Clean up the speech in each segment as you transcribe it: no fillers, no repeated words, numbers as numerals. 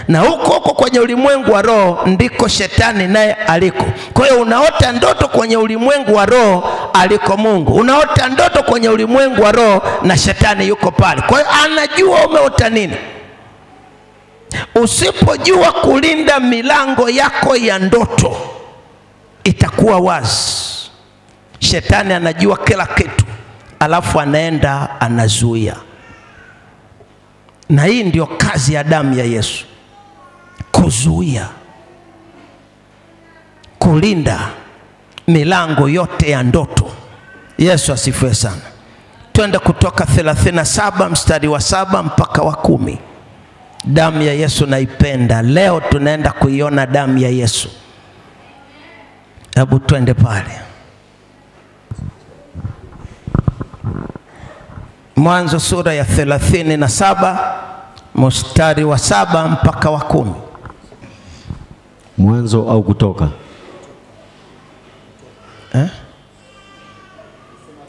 Na huko huko kwenye ulimwengu wa roho ndiko shetani naye aliko. Kwa hiyo unaota ndoto kwenye ulimwengu wa roho aliko Mungu. Unaota ndoto kwenye ulimwengu wa roho na shetani yuko pale. Kwa hiyo anajua umeota nini. Usipojua kulinda milango yako ya ndoto, itakuwa wazi. Shetani anajua kila kitu, alafu anaenda anazuia. Na hii ndio kazi ya damu ya Yesu, kuzuia, kulinda milango yote ya ndoto. Yesu asifiwe sana. Twende Kutoka 37 mstari wa 7 mpaka wa 10. Damu ya Yesu naipenda. Leo tunaenda kuiona damu ya Yesu. Hebu twende pale. Mwanzo sura ya 37 mstari wa 7 mpaka wa 10. Mwanzo au Kutoka? Eh?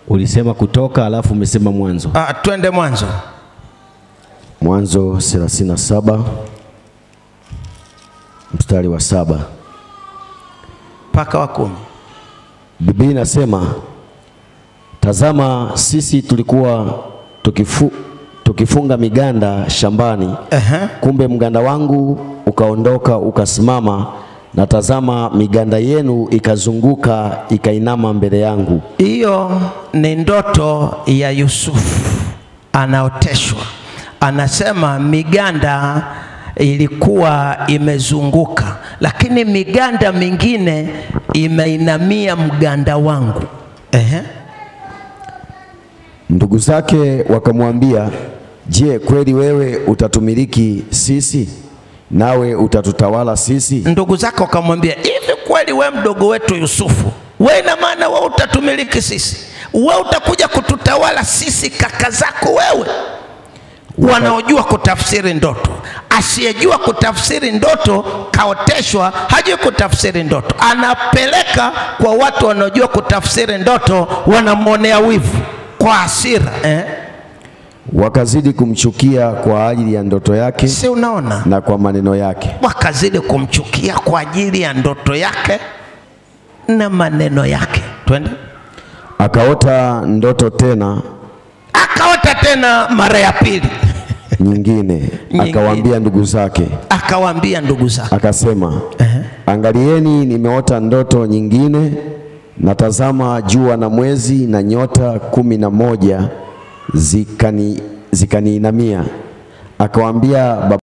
Ulisema Kutoka alafu umesema Mwanzo. Ah, twende Mwanzo. Mwanzo 37 mstari wa 7 mpaka wa 10. Biblia inasema, tazama sisi tulikuwa tukifunga miganda shambani, kumbe mganda wangu ukaondoka ukasimama, na tazama miganda yenu ikazunguka ikainama mbele yangu. Hiyo ni ndoto ya Yusufu anaoteshwa. Anasema miganda ilikuwa imezunguka, lakini miganda mingine imeinamia mganda wangu. Ndugu zake wakamwambia, je, kweli wewe utatumiliki sisi, nawe utatutawala sisi? Ndugu zake wakamwambia, hivi kweli wewe mdogo wetu Yusufu, wewe ina maana wewe utatumiliki sisi? Wewe utakuja kututawala sisi kaka zako wewe? Wanaojua kutafsiri ndoto. Asiyejua kutafsiri ndoto kaoteshwa, hajui kutafsiri ndoto. Anapeleka kwa watu wanaojua kutafsiri ndoto, wanamuonea wivu kwa hasira. Wakazidi kumchukia kwa ajili ya ndoto yake. Si unaona? Na kwa maneno yake. Wakazidi kumchukia kwa ajili ya ndoto yake na maneno yake. Twende. Akaota ndoto tena. Akaota tena mara ya pili. Nyingine. Akawaambia ndugu zake. Akawaambia ndugu zake. Akasema, angalieni nimeota ndoto nyingine, na tazama jua na mwezi na nyota 11 zikaniinamia. Akawaambia